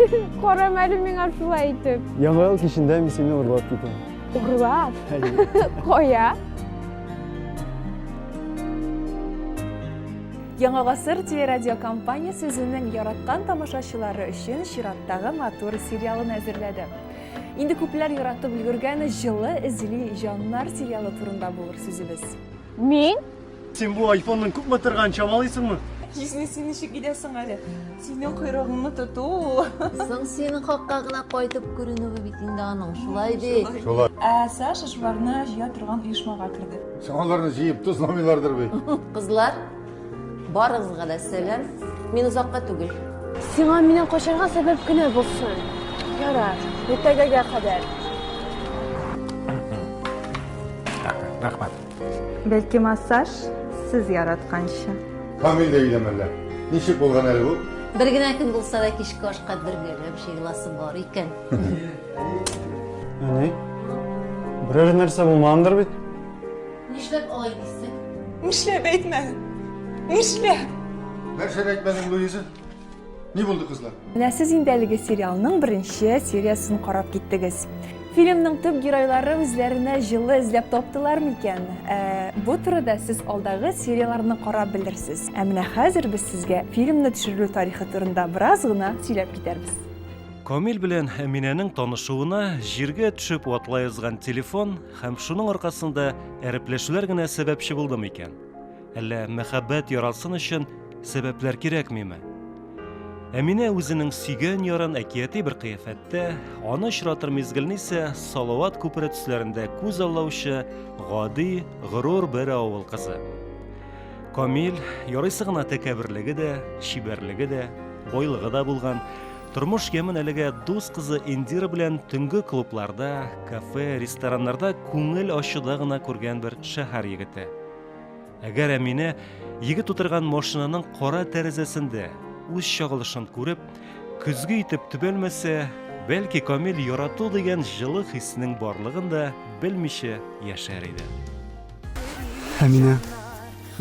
Карама әле миңа шулай итеп. Яңа ел кичендә мин сине урлап китәм. Урлап? Кая? Яңа гасыр телерадиокомпаниясе үзенең яраткан тамашачылары өчен чираттагы матур сериалын әзерләде. Инде күпләр яратып өлгергән Җылы эзли җаннар сериалы турында булыр сүзебез. Мин? Син бу айфонның күпме торганын чамалыйсыңмы? Җизни, син ничек киләсең әле? Синең койрыгыңны тоту ул. Соң синең хакка гына кайтып күренүе бит инде аның, шулай бит? Шулай. Ә Саша шуларны җыя торган оешмага керде. Соң аларны җыеп тозламыйлардыр бит. Кызлар, барыгызга да сәлам. Мин озакка түгел. Сиңа миннән качарга сәбәп кенә булсын. Ярар, иртәгәгә кадәр. Рәхмәт. Бәлки массаж сез яратканча. Камил дә өйдә мәллә? Ничек булган әле бу? Бер генә көн булса да кичке ашка бергәләп җыеласы бар икән. Әни, берәр нәрсә булмагандыр бит? Нишләп алай дисең? Нишләп әйтмәдең? Нишләп? Нәрсәне әйтмәдең, Луиза? Ни булды, кызлар? Менә сез инде әлеге сериалның беренче сериясен карап киттегез. Фильмның төп геройлары үзләренә җылы эзләп таптылар микән? Ә, бу турыда сез алдагы серияләрне карап белерсез. Ә менә хәзер без сезгә фильмны төшерелү тарихы турында бераз гына сөйләп китәрбез. Камил белән Әминәнең танышуына җиргә төшеп ватыла язган телефон һәм шуның аркасында әрепләшүләр генә сәбәпче булды микән? Әллә мәхәббәт яралсын өчен сәбәпләр кирәкмиме? Әминә үзенең сөйгән ярын әкияти бер кыяфәттә, аны очратыр мизгелне исә Салават күпере төсләрендә күз аллаучы гади, горур бер авыл кызы. Камил, ярыйсы гына тәкәбберлеге дә, чибәрлеге дә, байлыгы да булган, тормыш ямен әлегә дус кызы Индира белән төнге клубларда, кафе, рестораннарда күңел ачуда гына күргән бер шәһәр егете. Әгәр Әминә егет утырган машинаның кара тәрәзәсендә үз чагылышын күреп, көзге итеп төбәлмәсә, бәлки Камил ярату дигән җылы хиснең барлыгын да белмичә яшәр иде. Әминә,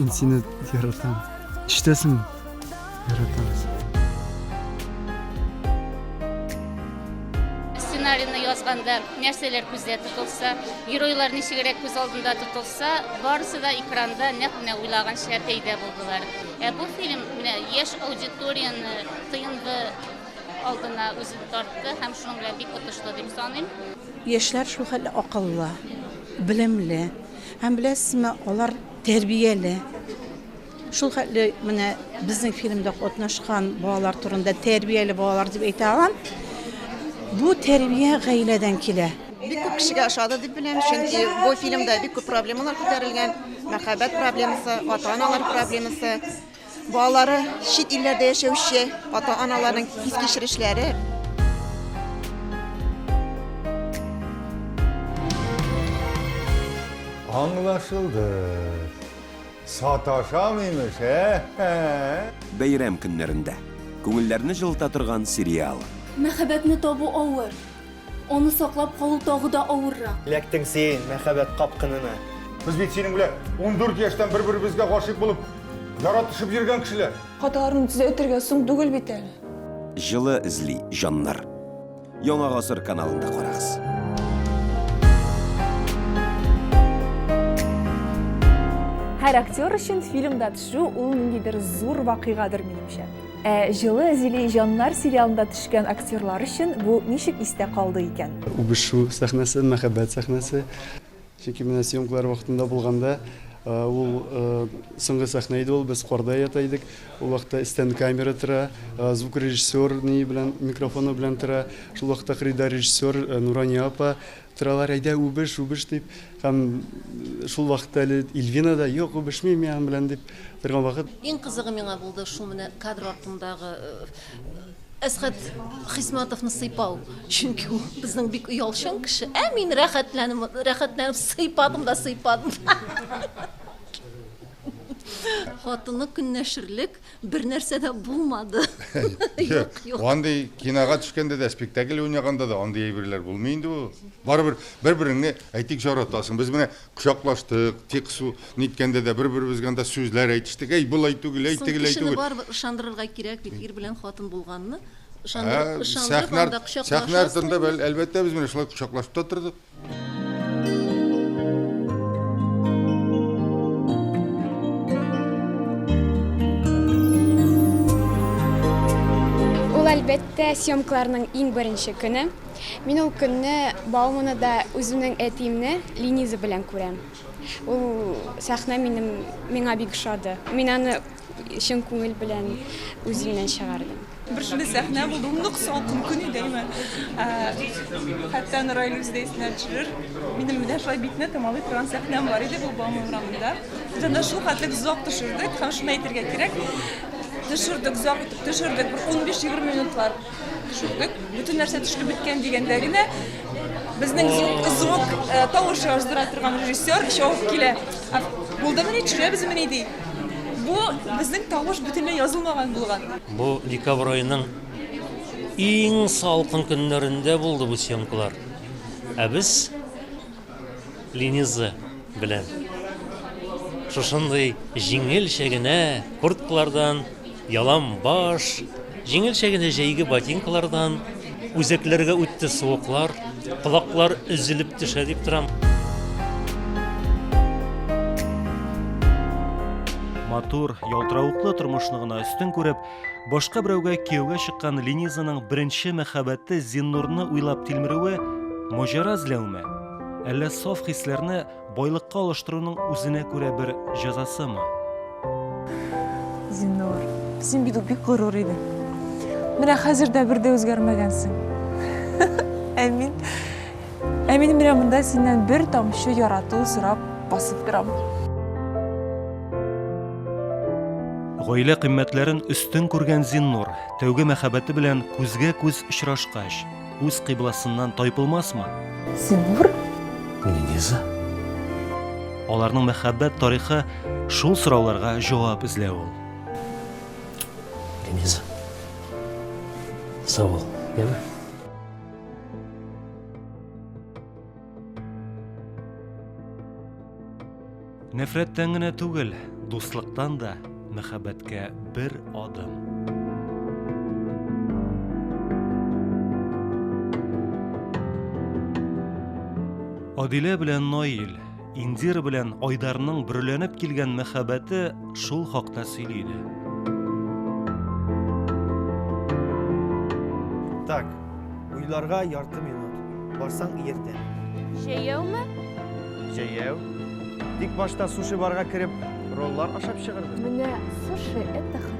мин сине яратам. Ишетәсеңме? Яратам. Сценарийны язганда нәрсәләр күздә тотылса, геройлар ничегрәк күз алдында тотылса, барысы да экранда нәкъ менә уйлаганча пәйда булдылар. Ә бу фильм менә яшь аудиторияне ТНВ алдына үзен тартты һәм шуның белән бик отышлы дип саныйм. Яшьләр шулхәтле акыллы, белемле һәм, беләсезме, алар тәрбияле. Шул хәтле менә безнең фильмда катнашкан балалар турында тәрбияле балалар дип әйтә алам. Бу тәрбия гаиләдән килә. Бик күп кешегә ошады дип беләм, чөнки бу фильмда бик күп проблемалар күтәрелгән. Мәхәббәт проблемасы, ата-аналар проблемасы, балалары чит илләрдә яшәүче ата-аналарның хис-кичерешләре. Аңлашылды. Саташам имеш, ә? Бәйрәм көннәрендә. Күңелләрне җылыта торган сериал. Мәхәббәтне табу авыр. Аны саклап калу тагы да авыррак. Эләктең син мәхәббәт капкынына. Без бит синең белән 14 яшьтән бер-беребезгә гашыйк булып, яратышып йөргән кешеләр. Хаталарны төзәтергә соң түгел бит әле. Җылы эзли җаннар. Яңа гасыр каналында карагыз. Һәр актер өчен фильмда төшү ул ниндидер зур вакыйгадыр, минемчә. Ә Җылы эзли җаннар сериалында төшкән актерлар өчен бу ничек истә калды икән? Үбешү сәхнәсе, мәхәббәт сәхнәсе. Чөнки менә съемкалар вакытында булганда, ул соңгы сәхнә иде ул, без карда ята идек. Ул вакытта өстән камера тора, звукорежиссер ни белән, микрофоны белән тора. Шул вакытта кырыйда режиссер Нурания апа торалар, әйдә үбеш, үбеш дип. Һәм шул вакытта әле Ильвина да, юк, үбешмим мин аның белән дип торган вакыт. Иң кызыгы миңа булды шул менә кадр артындагы Әсхәт Хисматовны сыйпау, чөнки ул безнең бик оялчан кеше. Ә мин рәхәтләнеп, рәхәтләнеп сыйпадым да сыйпадым. Хатыны көнләшерлек бер нәрсә дә булмады. Юк, юк. Андый кинога төшкәндә дә, спектакль уйнаганда да андый әйберләр булмый инде ул. Барыбер бер-береңне, әйтик, яратасың. Без менә Кочаклаштык, тик су ниткәндә дә бер-беребезгә анда сүзләр әйтештек, әй, болай түгел, әй, Соң тегеләй кешене түгел. барыбер ышандырырга кирәк бит, ир белән хатын булганны Ышандырып, ышандырып анда кочаклашасың. Сәхнә артында, әлбәттә, без менә шулай кочаклашып та тордык. Ул, әлбәттә, съемкаларның иң беренче көне. Мин ул көнне Бауманада үземнең әтиемне Лениза белән күрәм. Ул сәхнә минем миңа бик ошады. Мин аны чын күңел белән үземнән чыгардым. Бер шундый сәхнә булды, ул нык салкын көн иде, әйме. Хәтта аны Раил үзе дә исенә төшерер. Минем менә шулай битне томалый торган сәхнәм бар иде бу Бауман урамында. Без анда шул хәтлек озак төшердек һәм шуны әйтергә кирәк, төшердек, озак итеп төшердек, бер 15-20 минутлар төшердек. Бөтен нәрсә төшереп беткән дигәндә генә безнең звук, звук э, тавыш яздыра торган режиссер чабып килә. Булдымыни, төшерәбезмени ди. Бу безнең тавыш бөтенләй язылмаган булган. Бу декабрь аеның иң салкын көннәрендә булды бу съемкалар. Ә без Лениза белән шушындый җиңелчә генә курткалардан, ялан баш, җиңелчә генә җәйге ботинкалардан үзәкләргә үтте суыклар, колаклар өзелеп төшә дип торам. Матур, ялтыравыклы тормышны гына өстен күреп, башка берәүгә кияүгә чыккан Ленизаның беренче мәхәббәте Зиннурны уйлап тилмерүе маҗара эзләүме? Әллә саф хисләрне Байлыкка алыштыруның үзенә күрә бер җәзасымы? Зиннур, син бит бик горур идең. Менә хәзер дә бер дә үзгәрмәгәнсең. Ә мин, ә мин менә монда синнән бер тамчы ярату сорап басып торам. Гаилә кыйммәтләрен өстен күргән Зиннур, тәүге мәхәббәте белән күзгә-күз очрашкач, Үз кыйбласыннан тайпылмасмы? Зиннур? Лениза? Аларның мәхәббәт тарихы шул сорауларга җавап эзләү ул. Лениза. Сау бул, яме? Нәфрәттән генә түгел, дуслыктан да мәхәббәткә бер адым. Адилә белән Наил, Индира белән Айдарның бөреләнеп килгән мәхәббәте шул хакта сөйли иде. Так, уйларга ярты минут. Барсаң, ияртәм. Җәяүме? Җәяү. Тик башта суши барга кереп, роллар ашап чыгырбыз. Менә суши это хорошо.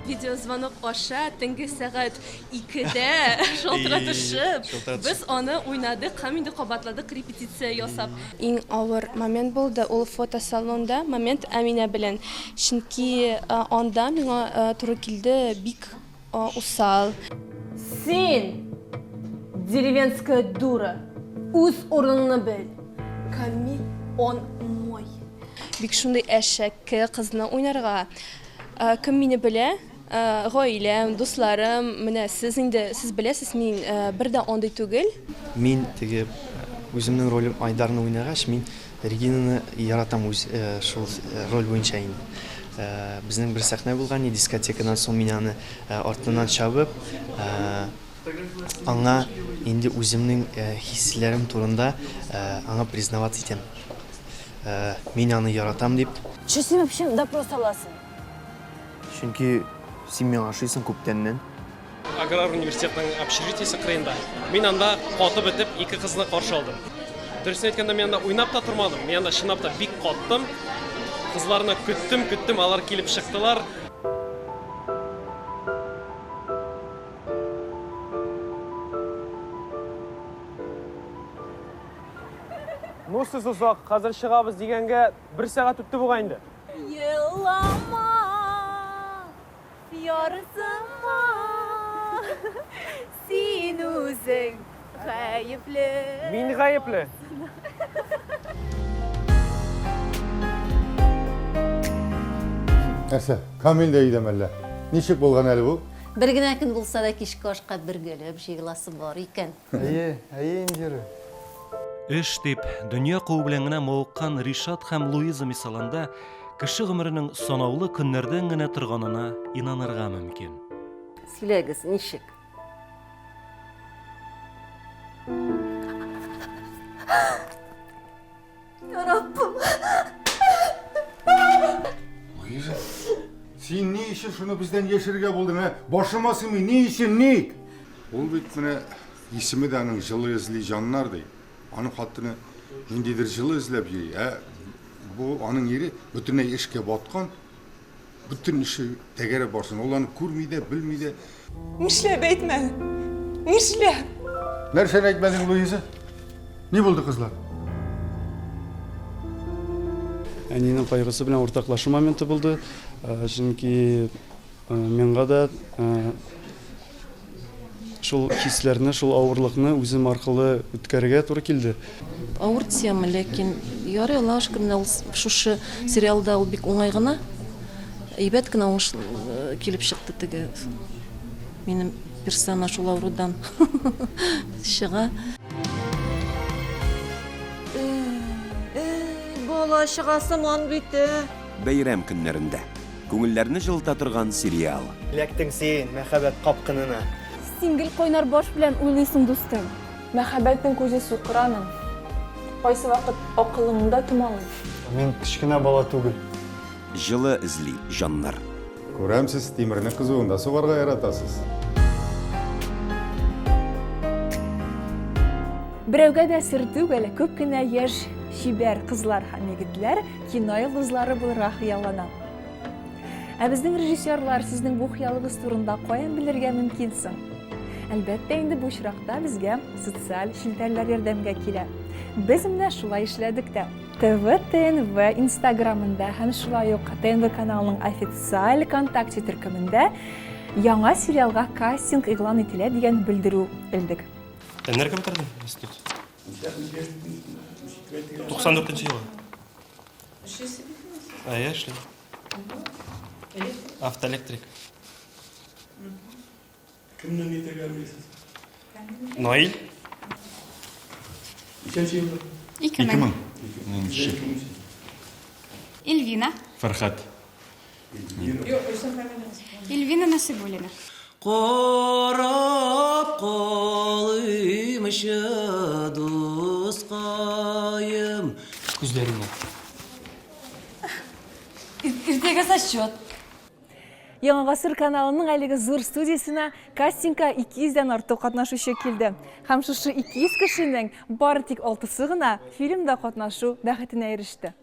Видеозвонок аша төнге сәгать икедә шалтыратышып, без аны уйнадык һәм инде кабатладык репетиция ясап. Иң авыр момент булды ул фотосалонда момент Әминә белән. Чөнки анда миңа туры килде бик усал. Син, деревенская дура, үз урыныңны бел. Камиль, он мой. Бик шундый әшәке кызны уйнарга. Кем мине белә, гаиләм, дусларым, менә сез инде, сез беләсез, мин бер дә андый түгел. Мин теге үземнең ролем Айдарны уйнагач, мин Регинаны яратам үз шул роль буенча инде. Безнең бер сәхнә булган иде, дискотекадан соң мин аны артыннан чабып, аңа инде үземнең хисләрем турында аңа признаваться итәм. Мин аны яратам дип. Че син вообще допрос аласың? Чөнки син миңа ошыйсың күптәннән. Аграр университетның общежитиесе кырыенда. Мин анда катып бетеп, ике кызны каршы алдым. Дөресен әйткәндә, мин анда уйнап та тормадым. Мин анда чынлап та бик каттым. Кызларны көттем, көттем, алар килеп чыктылар. Ну, сез озак, хәзер чыгабыз дигәнгә бер сәгать үтте бугай инде. Елама! Ярсыма, син үзең гаепле. Мин гаепле. Нәрсә, Камил дә өйдәме әллә? Ничек булган әле бу? Бер генә көн булса да кичке ашка бергәләп җыеласы бар икән. Әйе, әйе, Индира. Эш дип, дөнья куу белән генә мавыккан Ришат һәм Луиза мисалында. кеше гомеренең санаулы көннәрдән генә торганына инанырга мөмкин. Сөйләгез, ничек? Раббым. Луиза, син ни өчен шуны бездән яшерергә булдың, ә? Башыма сыймый, ни өчен, ник? Ул бит менә исеме дә аның җылы эзли җаннар ди. Аның хатыны ниндидер җылы эзләп йөри, ә бу аның ире бөтенләй эшкә баткан. Бөтен эше тәгәрәп барсын. Ул аны күрми дә, белми дә. Нишләп әйтмәдең? Нишләп? Нәрсәне әйтмәдең, Луиза? Ни булды, кызлар? Әнинең кайгысы белән уртаклашу моменты булды. Э, чөнки э, миңа да э, Шул хисләрне, шул авырлыкны үзем аркылы үткәрергә туры килде. Авыр тема, ләкин ярый, Аллага шөкер, менә ул шушы сериалда ул бик уңай гына, әйбәт кенә уңыш килеп чыкты теге минем персонаж ул авырудан чыга. Бала чыга сыман бит, ә. Бәйрәм көннәрендә. Күңелләрне җылыта торган сериал. Эләктең син мәхәббәт капкынына. Син гел кайнар баш белән уйлыйсың, дустым. Мәхәббәтнең күзе сукыр аның. Кайсы вакыт акылыңны да томалый. Мин кечкенә бала түгел. Җылы эзли җаннар. Күрәм, сез тимерне кызуында сугарга яратасыз. Берәүгә дә сер түгел, күп кенә яшь чибәр кызлар һәм егетләр кино йолдызлары булырга хыяллана. Ә безнең режиссерлар сезнең бу хыялыгыз турында каян белергә мөмкин соң? Әлбәттә инде бу очракта безгә социаль челтәрләр ярдәмгә килә. Без менә шулай эшләдек тә. ТВ ТНВ Инстаграмында һәм шулай ук ТНВ каналының официаль ВКонтакте төркемендә яңа сериалга кастинг игълан ителә дигән белдерү элдек. Энергия бетердең институт. 94 елы. Әйе, эшлим. Автоэлектрик. Кемне нитәргә уйлыйсыз? Наил. Ничәнче елда? 2000. Нче. Эльвина. Фәрхәт. Эльвина Насыйбуллина. Карап калыймчы, дускаем. Күзләреңә. Иртәгә зачет. Яңа гасыр каналының әлеге зур студиясенә кастингка 200 дән артык катнашучы килде. Һәм шушы 200 кешенең бары тик алтысы гына фильмда катнашу бәхетенә иреште.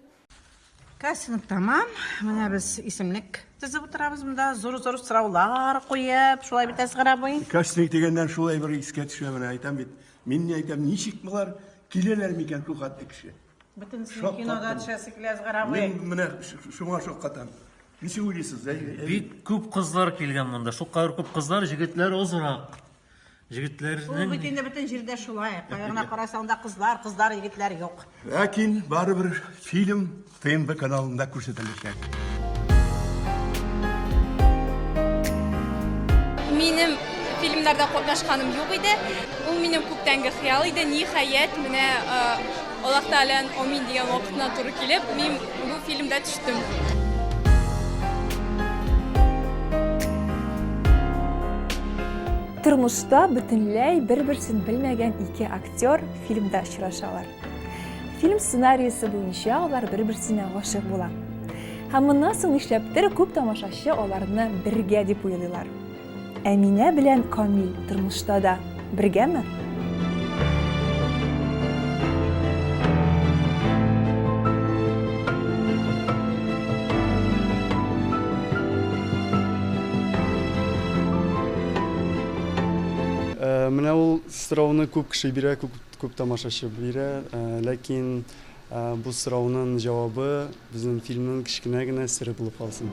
Кастинг тәмам. Менә без исемлек төзеп утырабыз монда, зур-зур сораулар куеп, шулай бит, Әсгар абый? Кастинг дигәннән шул әйбер искә төшә менә, әйтәм бит. Мин ни әйтәм, ничек болар киләләр микән шул хәтле кеше? Бөтенесенең кинода төшәсе килә, Әсгар абый. Мин менә шуңа шаккатам. Ничек уйлыйсыз? Бик күп кызлар килгән монда. Шулкадәр күп кызлар, җегетләр азрак. Җегетләрнең... Ул бит инде бөтен җирдә шулай. Кая гына карасаң да кызлар, кызлар, егетләр юк. Ләкин барыбер фильм ТНВ каналында күрсәтеләчәк. Минем фильмнарда катнашканым юк иде. Ул минем күптәнге хыял иде. Ниһаять, менә Аллаһ Тәгаләнең амин дигән вакытына туры килеп, мин бу фильмда төштем. Тормышта бөтенләй бер-берсен белмәгән ике актер фильмда очрашалар. Фильм сценариясе буенча алар бер-берсенә гашыйк була. Һәм моннан соң нишләптер күп тамашачы аларны бергә дип уйлыйлар. Әминә белән Камил тормышта да бергәме? Э, менә ул сорауны күп кеше бирә, күп, күп тамашачы бирә, э, ләкин э, бу сорауның җавабы безнең фильмның кечкенә генә сере булып калсын.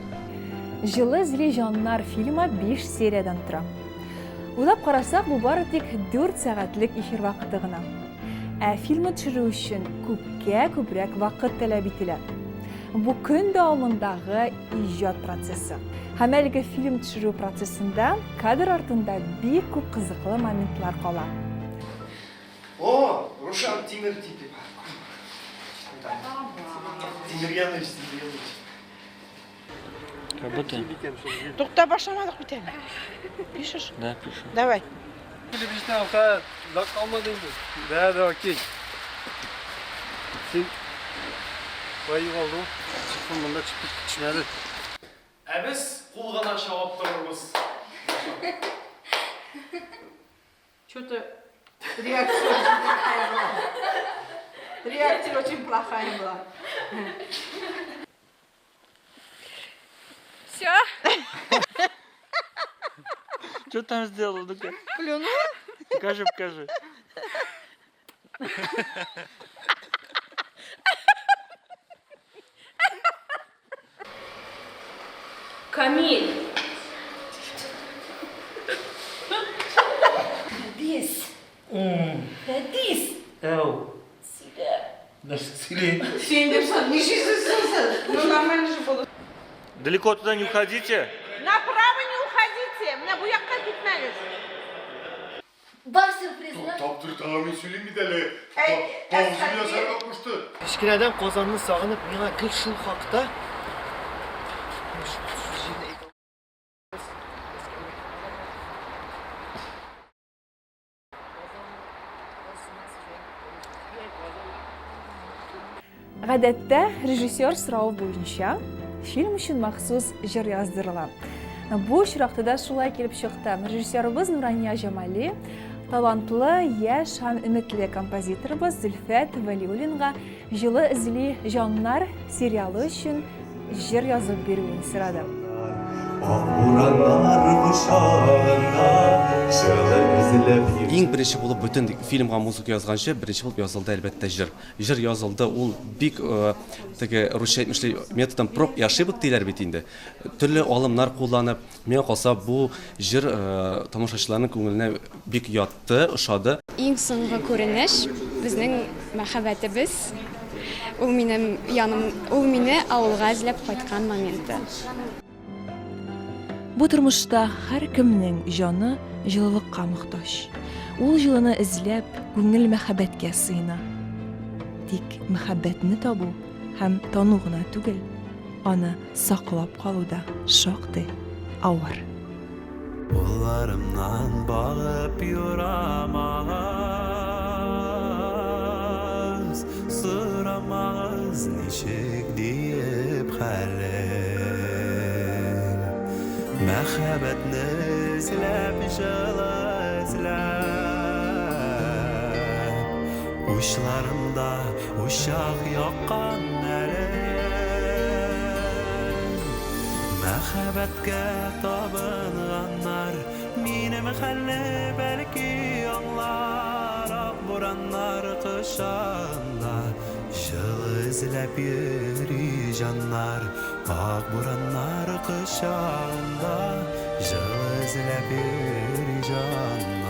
Җылы зли җаннар фильмы 5 сериядән тора. Уйлап карасак, бу бары тик 4 сәгатьлек эфир вакыты гына. Ә фильмны төшерү өчен күпкә күбрәк вакыт таләп ителә. Бу көн дәвамындагы иҗат процессы. Һәм әлеге фильм төшерү процессында кадр артында бик күп кызыклы моментлар кала. О, Рушан Тимер типи. Тимирьянович, Тимирьянович. Работаем. Тукта, башламадык бит әле. Пишешь? Да, пишу. Давай. Килеп җитә, алка, озак калмады инде. Да, да, окей. Син Бай югалды ул. Телефон монда чыгып төшмәде. Ә без кул гына чабып торырбыз. Что-то реакция очень плохая была. Реакция очень плохая была. Все? Что там сделал? Ну-ка. Плюнула? Покажи, покажи. Камиль! Фәдис! Фәдис! Әу. Сөйлә. Нәрсә сөйлим? Син дип соң, нишлисең син? Ну нормально же было. Далеко туда не уходите. Направо не уходите. Менә бу якка китмәгез. Бар сюрпризны. Таптыр тагын мин сөйлим бит әле. Пауза ясарга кушты. Кечкенәдән Казанны сагынып, миңа гел шул хакта. Гадәттә, режиссер соравы буенча фильм өчен махсус җыр яздырыла. Бу очракта да шулай килеп чыкты. Режиссерыбыз Нурания Җамали талантлы, яшь һәм өметле композиторыбыз Зөлфәт Вәлиуллинга Җылы эзли җаннар сериалы өчен җыр язып бирүен сорады. Ак бураннар кочагында җылы эзләп йөри. Иң беренче булып бөтен фильмга музыка язганчы, беренче булып язылды, әлбәттә, җыр. Җыр язылды, ул бик теге русча әйтмешли методом проб и ошибок диләр бит инде. Төрле алымнар кулланып, миңа калса, бу җыр тамашачыларның күңеленә бик ятты, ошады. Иң соңгы күренеш, безнең мәхәббәтебез, ул минем яным, ул мине авылга эзләп кайткан моменты. Бу тормышта һәркемнең җаны җылылыкка мохтаҗ. Ул җылыны эзләп, күңел мәхәббәткә сыена. Тик мәхәббәтне табу һәм тану гына түгел, аны саклап калу да шактый авыр. Кулларымнан багып юрамагыз, Сорамагыз ничек диеп хәлем. Мәхәббәтне эзләп, җылы эзләп, Учларымда учак яккан әле. Мәхәббәткә табынганнар минем хәлне бәлки аңлар. Ак бураннар кочагында җылы эзләп йөри җаннар. Ак бураннар кочагында җылы эзләп йөри җаннар.